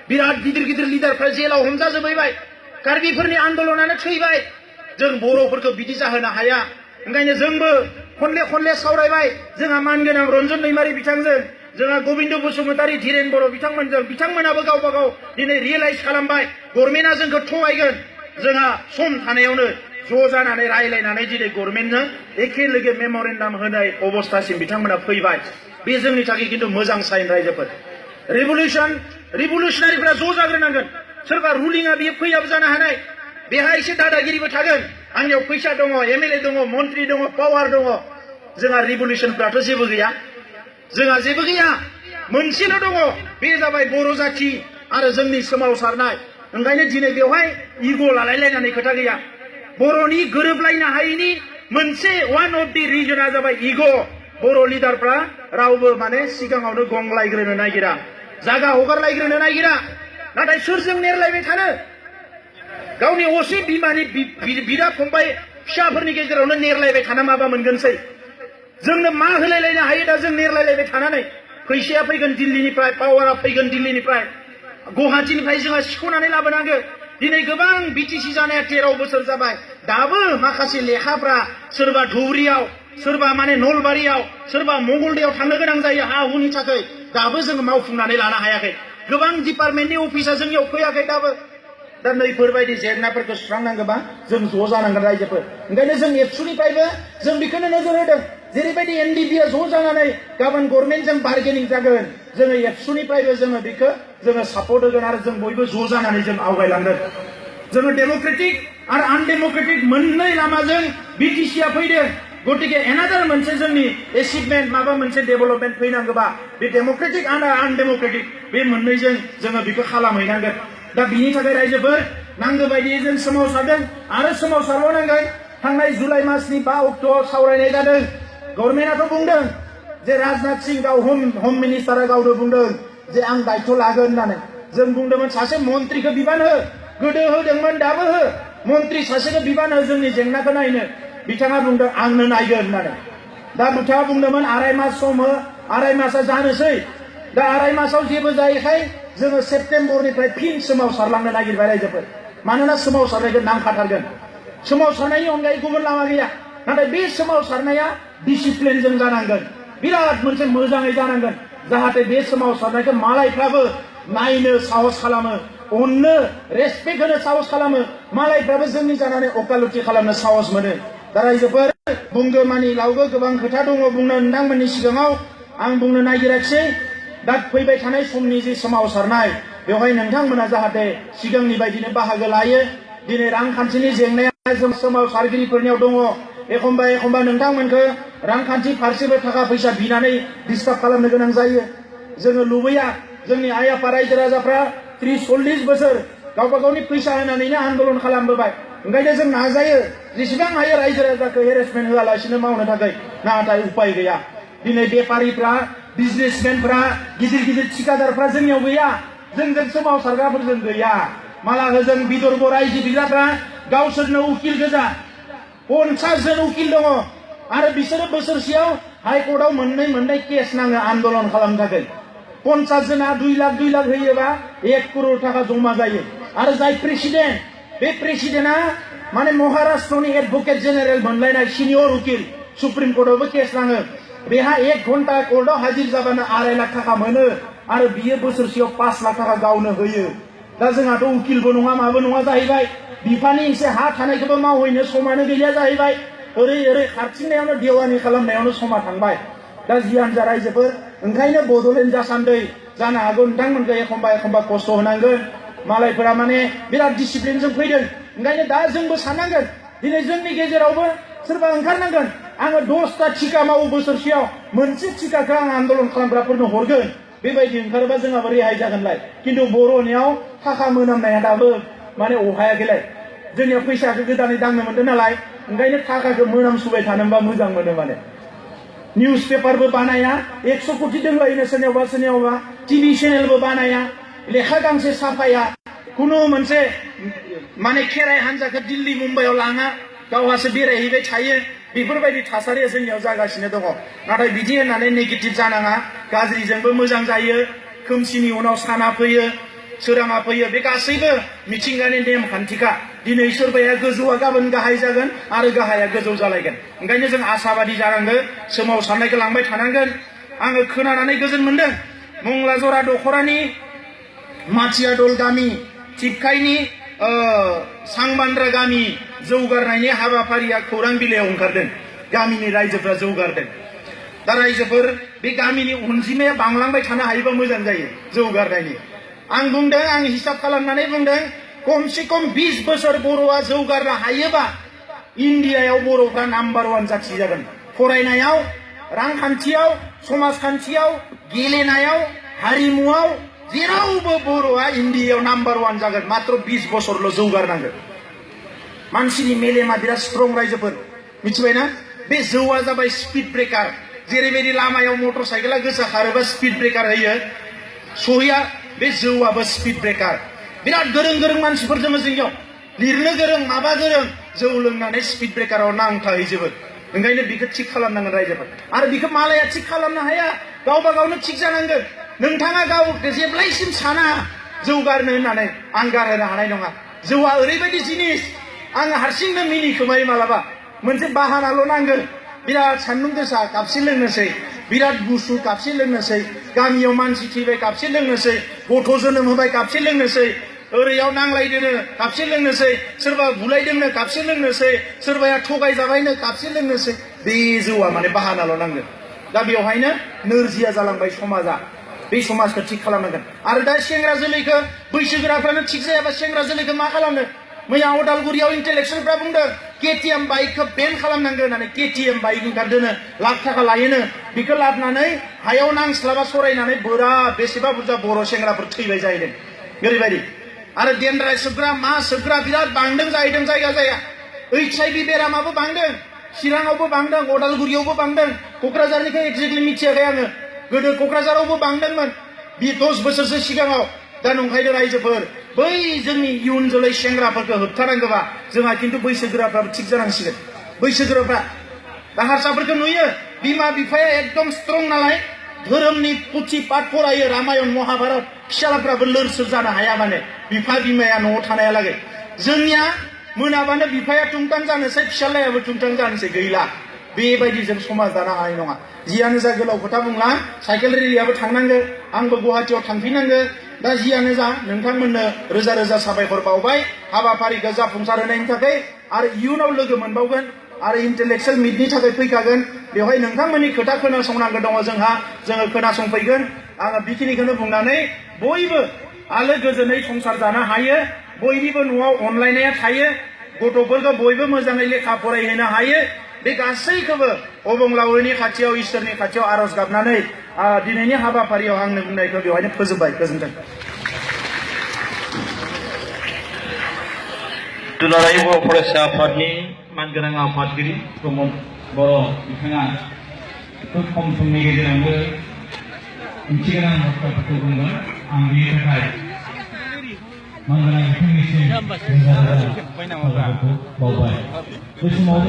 A: बिराद गिदिर गिदिर लिडारफ्रा जेलाव हमजाजोबैबाय कार्बिफोरनि आन्दोलनानो थैबाय जों बर'फोरखौ बिदि जाहोनो हाया ओंखायनो जोंबो खनले खनले सावरायबाय जोंहा मानगोनां रन्जन दैमारि बिथांजों जोंहा गबिन्द बसुमतारी धीरेन बर' बिथांमोनजों बिथांमोनाबो गावबा गाव दिनै रियेलाइज खालामबाय गभर्नमेन्टआ जोंखौ थगायगोन जोंहा सम थानायावनो ज' जानानै रायलायनानै दिनै गभर्नमेन्टनो एखे लोगो मेम'रेन्डाम होनाय अबस्थासिम बिथांमोना फैबाय बे जोंनि थाखाय खिन्थु मोजां साइन रायजोफोर रिभलिउसनारिफ्रा ज' जाग्रोनांगोन सोरबा रुलिंआ बियो फैयाबो जानो हानाय बेहा एसे दादागिरिबो थागोन आंनियाव फैसा दङ एमएलए दङ मन्त्रि दङ पावार दङ जोंहा रिभलिउसनफ्राथ' जेबो गैया जोंहा जेबो गैया मोनसेल' दङ बे जाबाय बर' जाथि आरो जोंनि सोमावसारनाय ओंखायनो दिनै बेवहाय इग' लालायलायनानै खोथा गैया बर'नि गोरोबलायनो हायैनि मोनसे वान अफ दि रिजना जाबाय इग' बर' लिडारफ्रा रावबो माने सिगाङावनो गंलायग्रोनो नागिरा जागा हगारलायग्रोनो नागिरा नाथाय सोरजों नेरलायबाय थानो गावनि असे बिमानि बिदा फंबाय फिसाफोरनि गेजेरावनो नेरलायबाय थाना माबा मोनगोनसै जोंनो मा होलायलायनो हायो दा जों नेरलायलायबाय थानानै फैसाया फैगोन दिल्लीनिफ्राय पावारा फैगोन दिल्लीनिफ्राय गुवाहाटीनिफ्राय जोंहा सिख'नानै लाबोनांगौ दिनै गोबां बिटिसि जानाया 13 बोसोर जाबाय दाबो माखासे लेखाफ्रा सोरबा धुबुरियाव सोरबा माने नलबारियाव सोरबा मंगलदैयाव थांनो गोनां जायो हा हुनि थाखाय दाबो जों मावफुंनानै लानो हायाखै गोबां डिपार्टमेन्टनि अफिसा जोंनियाव फैयाखै दाबो दा नैफोरबायदि जेंनाफोरखौ सुस्रांनांगौबा जों ज' जानांगोन रायजोफोर ओंखायनो जों एबसुनिफ्रायबो जों बेखौनो नोजोर होदों जेरैबायदि एनडिपिआ ज' जानानै गाबोन गभर्नमेन्टजों बार्गेनिं जागोन जोङो एबसुनिफ्रायबो जोङो बेखौ जोङो सापर्ट होगोन आरो जों बयबो ज' जानानै जों आवगायलांगोन जोङो डेम'क्रेटिक आरो आनडेम'क्रेटिक मोननै लामाजों बिटिसिआ फैदों गतिके एनादार मोनसे जोंनि एचिभमेन्ट माबा मोनसे डेभेलपमेन्ट फैनांगौबा बे डेम'क्रेटिक आरो आनडेम'क्रेटिक बे मोननैजों जोङो बेखौ खालामहैनांगोन दा बिनि थाखाय रायजोफोर नांगौ बायदियै जों सोमावसारदों आरो सोमावसारबावनांगोन थांनाय जुलाइ मासनि 5 अक्ट'आव सावरायनाय जादों गभर्नमेन्टआथ' बुंदों जे राजनाथ सिंह गाव हम मिनिस्टारा गावनो बुंदों जे आं दायित्व लागोन होननानै जों बुंदोंमोन सासे मन्त्रिखौ बिबान हो गोदो होदोंमोन दाबो हो मन्त्रि सासेखौ बिबान हो जोंनि जेंनाखौ नायनो बिथाङा बुंदों आंनो नायगोन होननानै दा बिथाङा बुंदोंमोन 2.5 मास सम हो 2.5 मासआ जानोसै दा 2.5 मासाव जेबो जायैखाय जोङो सेप्तेम्बरनिफ्राय फिन सोमावसारलांनो नागिरबाय रायजोफोर मानोना सोमावसारनायखौ नांखाथारगोन सोमावसारनायनि अनगायै गुबुन लामा गैया नाथाय बे सोमावसारनाया डिसिप्लिनजों जानांगोन बिराद मोनसे मोजाङै जानांगोन जाहाथे बे सोमावसारनायखौ मालायफ्राबो नायनो साहस खालामो अननो रेसपेक्ट होनो साहस खालामो मालायफ्राबो जोंनि जानानै अकालति खालामनो साहस मोनो दा रायजोफोर बुंगो मानि लावगो गोबां खोथा दङ बुंनो नोंथांमोननि सिगाङाव आं बुंनो नागिराखिसै दा फैबाय थानाय समनि जे सोमावसारनाय बेवहाय नोंथांमोना जाहाथे सिगांनि बायदिनो बाहागो लायो दिनै रांखान्थिनि जेंनाया जों सोमावसारगिरिफोरनियाव दङ एखम्बा नोंथांमोनखौ रांखान्थि फारसेबो थाखा फैसा बिनानै डिस्टार्ब खालामनो गोनां जायो जोङो लुबैया जोंनि आइ आफा रायजो राजाफ्रा 30-40 बोसोर गावबा गावनि फैसा होनानैनो आन्दोलन खालामबोबाय ओंखायनो जों नाजायो जेसेबां हायो रायजो राजाखौ हेरेसमेन्ट होआलासिनो मावनो थाखाय नाथाय उपाय गैया दिनै बेफारिफ्रा बिजनेसमेनफ्रा गिदिर गिदिर ठिकादारफ्रा जोंनियाव गैया जोंजों सोमावसारग्राफोरजों गैया माला होजों विदर्भ रायजो बिग्राफ्रा गावसोरनो उकिल गोजा 50 जन उकिल दङ आरो बिसोरो बोसोरसेयाव हाइकर्टआव मोननै केस नाङो आन्दोलन खालामनो थाखाय 50 जना 2 लाख होयोबा 1 करोड़ थाखा जमा जायो आरो जाय प्रेसिडेन्ट बे प्रेसिडेन्टआ माने महाराष्ट्रनि एडभोकेट जेनेरेल मोनलायनाय सिनियर उकिल सुप्रिम कोर्टआवबो केस नाङो बेहा 1 घन्टा कोर्टआव हाजिर जाबानो 2.5 लाख थाखा मोनो आरो बियो बोसोरसेयाव 5 लाख थाखा गावनो होयो दा जोंहाथ' उकिलबो नङा माबो नङा जाहैबाय बिफानि एसे हा थानायखौबो मावहैनो समानो गैलिया जाहैबाय ओरै खारथिंनायावनो देवानि खालामनायावनो समा थांबाय दा जियानो जा रायजोफोर ओंखायनो बड'लेण्ड जासान्दै जानो हागौ नोंथांमोनखौ एखम्बा एखम्बा खस्थ' होनांगोन मालायफोरा माने बिराद डिसिप्लिनजों फैदों ओंखायनो दा जोंबो साननांगोन दिनै जोंनि गेजेरावबो सोरबा ओंखारनांगोन आङो 10टा टिका मावो बोसोरसेयाव मोनसे टिकाखौ आं आन्दलन खालामग्राफोरनो हरगोन बेबायदि ओंखारोबा जोंहाबो रेहाय जागोनलाय खिन्थु बर'नियाव थाखा मोनामनाया दाबो माने अहायाखैलाय जोंनियाव फैसाखौ गोदानै दांनो मोनदों नालाय ओंखायनो थाखाखौ मोनामसुबाय थानोबा मोजां मोनो माने निउज पेपारबो बानाया 100 कोटि दंलायोनो सोरनियावबा टिभि चेनेलबो बानाया लेखा गांसे साफाया कुनु मोनसे माने खेराइ हान्जाखौ दिल्ली मुम्बाइआव लाङा गावहासो बेरायहैबाय थायो बेफोरबायदि थासारिया जोंनियाव जागासिनो दङ नाथाय बिदि होननानै नेगेटिभ जानाङा गाज्रिजोंबो मोजां जायो खोमसिनि उनाव साना फैयो सोराङा फैयो बे गासैबो मिथिंगानि नेमखान्थिखा दिनै सोरबाया गोजौआ गाबोन गाहाय जागोन आरो गाहाया गोजौ जालायगोन ओंखायनो जों आसाबादि जानांगोन सोमावसारनायखौ लांबाय थानांगोन आङो खोनानानै गोजोन मोनदों मंला जरा दखरानि माथियादल गामि टिपकाइनि सांबान्द्रा गामि जौगारनायनि हाबाफारिया खौरां बिलाइयाव ओंखारदों गामिनि रायजोफ्रा जौगारदों दा रायजोफोर बे गामिनि अनजिमाया बांलांबाय थानो हायोबा मोजां जायो जौगारनायनि आं बुंदों आं हिसाब खालामनानै बुंदों खमसे खम 20 बोसोर बर'आ जौगारनो हायोबा इन्डियायाव बर'फ्रा नाम्बार 1 जाथि जागोन फरायनायाव रांखान्थियाव समाजखान्थियाव गेलेनायाव हारिमुआव जेरावबो बर'आ इन्डियायाव नाम्बार 1 जागोन मात्र 20 बोसोरल' जौगारनांगोन मानसिनि मेलेमा बिराद स्ट्रं रायजोफोर मिथिबायना बे जौआ जाबाय स्पिड ब्रेकार जेरैबायदि लामायाव मटर साइकेला गोसा खारोबा स्पिड ब्रेकार होयो सहैया बे जौआबो स्पिड ब्रेकार बिराद गोरों गोरों मानसिफोर दङ जोंनियाव लिरनो गोरों माबा गोरों जौ लोंनानै स्पिड ब्रेकाराव नांथाहैजोबो ओंखायनो बिखौ थिग खालामनांगोन रायजोफोर आरो बिखौ मालाया थिग खालामनो हाया गावबा गावनो थिग जानांगोन नोंथाङा गाव जेब्लायसिम साना जौगारनो होननानै आं गारहोनो हानाय नङा जौआ ओरैबायदि जिनिस आङो हारसिंनो मिनिखोमायो मालाबा मोनसे बाहानाल' नांगोन बिराद सान्दुं गोसा कापसे लोंनोसै बिराद गुसु कापसे लोंनोसै गामियाव मानसि थैबाय कापसे लोंनोसै गथ' जोनोम होबाय कापसे लोंनोसै ओरैयाव नांलायदोनो कापसे लोंनोसै सोरबा बुलायदोंनो कापसे लोंनोसै सोरबाया थगायजाबायनो कापसे लोंनोसै बे जौआ माने बाहानाल' नांगोन दा बेवहायनो नोरजिया जालांबाय समाजा बे समाजखौ थिग खालामनांगोन आरो दा सेंग्रा जोलैखौ बैसोगोराफ्रानो थिग जायाबा सेंग्रा जोलैखौ मा खालामनो मैया अदालगुरियाव इन्टेलेक्सुवेलफ्रा बुंदों केटिएम बाइकखौ बेन खालामनांगोन होननानै केटिएम बाइक ओंखारदोनो लाख थाखा लायोनो बेखौ लाबोनानै हायाव नांस्लाबा सरायनानै बेसेबा बुरजा बर' सेंग्राफोर थैबाय जाहैदों ओरैबायदि आरो देनद्राय सोबग्रा मा सोबग्रा बिराद बांदों जाहैदों जायगा HIV बेरामाबो बांदों चिराङावबो बांदों अदालगुरियावबो बांदों क'क्राझारनिखौ एक्जेक्टलि मिथियाखै आङो गोदो क'क्राझारावबो बांदोंमोन 10 बोसोरसो सिगाङाव दा नंखायनो रायजोफोर बै जोंनि इयुन जोलै सेंग्राफोरखौ होबथानांगौबा जोंहा खिन्थु बैसोगोराफ्राबो थिग जानांसिगोन बैसोगोराफ्रा दा हारसाफोरखौ नुयो बिमा बिफाया एकदम स्ट्रं नालाय धोरोमनि पुथि पाठ फरायो रामायण महाभारत फिसालाफ्राबो लोरसोर जानो हाया माने बिफा बिमाया न'आव थानायालागै जोंनिया मोनाबानो बिफाया टुंटां जानोसै फिसालायाबो टुंटां जानोसै गैला बेबायदि जों समाज दानो हानाय नङा जियानो जा गोलाव खोथा बुंला साइकेल रेलियाबो थांनांगौ आंबो गुवाहाटियाव थांफिननांगौ दा जियानो जा नोंथांमोननो रोजा रोजा साबायखर बावबाय हाबाफारिखौ जाफुंसार होनायनि थाखाय आरो इयुनाव लोगो मोनबावगोन आरो इन्टेलेक्सुवेल मिटनि थाखाय फैखागोन बेवहाय नोंथांमोननि खोथा खोनासंनांगौ दङ जोङो खोनासंफैगोन आङो बेखिनिखौनो बुंनानै बयबो आलो गोजोनै संसार जानो हायो बयनिबो न'आव अनलायनाया थायो गथ'फोरखौ बयबो मोजाङै लेखा फरायहोनो हायो बे गासैखौबो अबंलावरिनि खाथियाव इसोरनि खाथियाव आरज गाबनानै दिनैनि हाबाफारियाव आंनो बुंनायखौ बेवहायनो फोजोबबाय गोजोन्थों
B: दुलाराय बर' फरायसा आफादनि मानगोनां आफादगिरि प्रमद बर' बिथाङा खोब खम समनि गेजेरावनो ओंथिगोनां बाथ्राफोरखौ बुंगोन आं बेनि थाखाय मानगोनां बिथांनिसिम रोजा रोजा साबायखरखौ बावबाय बै समाव